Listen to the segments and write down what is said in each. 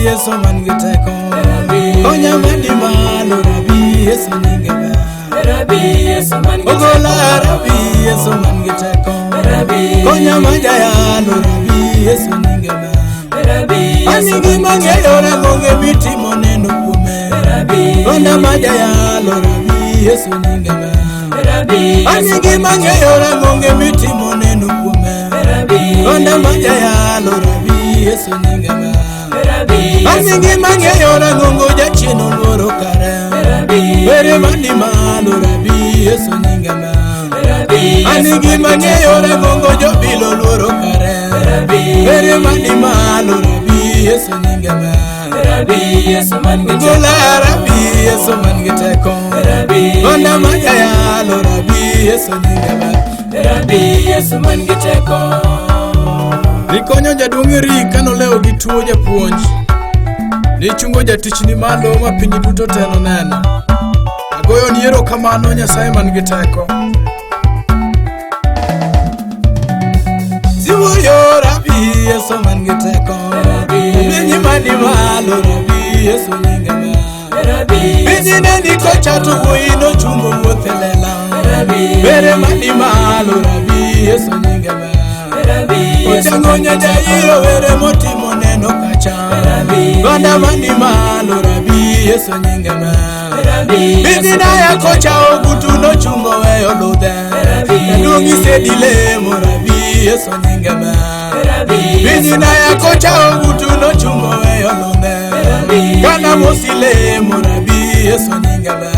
Yesu man gi teko. Konya mani malo Rabi Yesu nyinge ber. Rabi Yesu man gi Ogola teko. Rabi Yesu man gi teko. Rabi Konya majayalo Rabi Yesu nyinge ber. Rabi An Yesu gi mang'eyo rang'onge mitimo neno kuome. Rabi Lwanda majayalo Rabi Yesu nyinge ber. Rabi An Yesu gi mang'eyo rang'onge mitimo neno kuome. Rabi Lwanda majayalo Rabi Yesu nyinge ber. Rabi An Yesu gi mang'eyo rang'ongo jachien oluoro kare. Rabi Were mani malo Rabi Yesu nyinge ber. Rabi An Yesu gi mang'eyo rang'ongo jobilo luoro kare. Rabi Were mani malo Rabi Yesu nyinge ber. Rabi Yesu man gi teko. Gola Rabi Yesu man gi teko. Rabi Lwanda majayalo Rabi Yesu nyinge ber. Rabi Yesu man gi teko. Nikonyo jaduong' Eri kanolewo gi tuo japuonj. Nichungo jatichni malo ma piny duto te noneno. Agoyoni erokamano Nyasaye man gi teko. Siwuoyo Rabi Yesu man gi teko. Piny mani malo Rabi Yesu nyinge ber. Rabi Piny ne ni kocha to wuoyi nochungo wuoth e lela. Rabi Bere mani malo Rabi Yesu nyinge ber. Rabi Yesu Ochango nyajairo were motimo neno kacha. Rabi Lwanda mani malo Rabi Yesu nyinge ber. Rabi Piny naya kocha ogutu nochungo weyo ludhe. Rabi Jaduong' isedi lemo Rabi Yesu nyinge ber. Rabi Piny naya kocha ogutu nochungo weyo ludhe. Rabi Kana mosi lemo Rabi Yesu nyinge ber.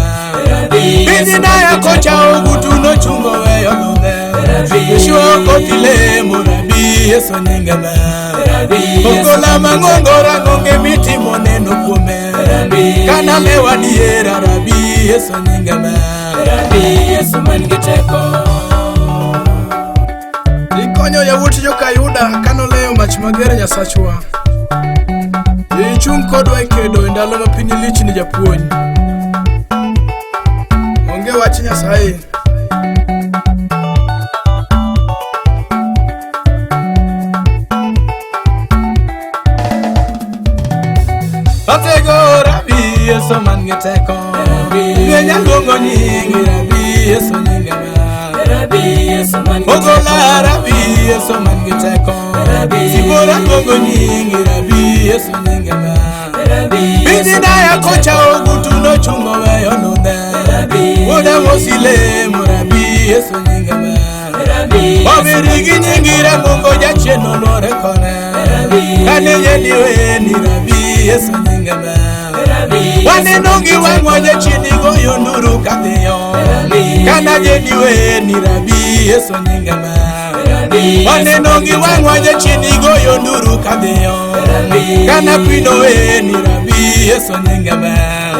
Rabi Piny naya kocha ogutu nochungo weyo ludhe. Rabi Yeshua kothi lemo Rabi Yesu nyinge ber. Rabi Yesu Ogola mang'ongo rang'onge mitimo neno kuome. Rabi Kana lewa diera Rabi Yesu nyinge ber. Rabi Yesu man gi teko. Ikonyo yawuot joka Yuda kanoleyo mach mager Nyasachwa. Ichung' kodwa e kedo e ndalo ma piny lich ni japuonj. Onge wach Nyasaye. Atego Rabi Yesu man gi teko. Ng'enya luongo nyingi Rabi Yesu nyinge ber. Rabi Yesu man gi teko. Ogola Rabi Yesu man gi teko. Rabi Sibora luongo nyingi Rabi Yesu nyinge ber. Rabi Piny naya kocha ogutu nochungo weyo ludhe. Rabi Wuoda mosilemo Rabi Yesu nyinge ber. Rabi Obiri gi nyingi rang'ongo jachien oluore kore. Rabi Kane yeni weni Rabi Yesu nyinge ber. Rabi Waneno gi wang'wa jachien goyo nduru kadhiyo. Rabi Kana jeni weni Rabi Yesu nyinge ber. Rabi Waneno gi wang'wa jachien goyo nduru kadhiyo. Rabi Kana pino weni Rabi Yesu nyinge ber.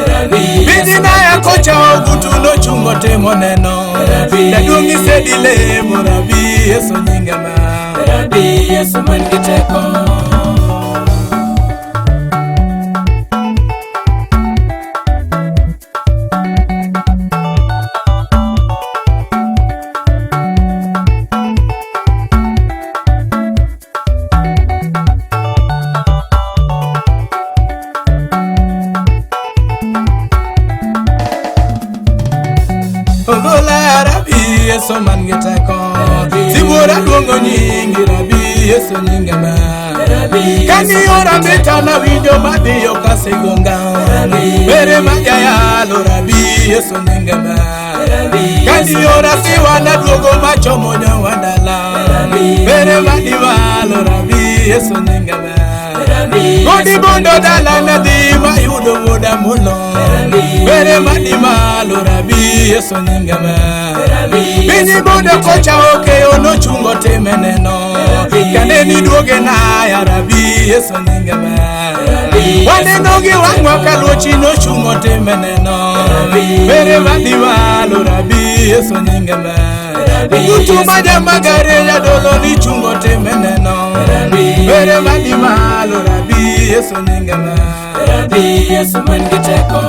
Rabi Piny naya kocha ogutu nochungo timo neno. Rabi Jaduong' isedi lemo Rabi Yesu nyinge ber. Rabi Yesu man gi teko. Ogola Rabi Yesu man gi teko. Sibuora luongo nyingi Rabi Yesu nyinge ber. Rabi Kani ora mbeta na winjo madhiyo kasegonga. Bere majayalo Rabi Yesu nyinge ber. Rabi Kani ora siwa na duogo machomo nyawandala. Bere madimalo Rabi Yesu nyinge ber. Rabi Godi bondo dala nadhi mayudo wuoda mulo. Bere madimalo Rabi Yesu nyinge ber. Rabi Piny bondo kocha okeyo nochungo time neno. Kane ni duoge naya Rabi Yesu nyinge ber. Waneno gi wang'wa ka luochi nochungo time neno. Bere madimalo Rabi Yesu nyinge ber. Ogutu majamagare jadolo nichungo time neno. Bere madimalo Rabi Yesu nyinge ber. Rabi Yesu man gi teko.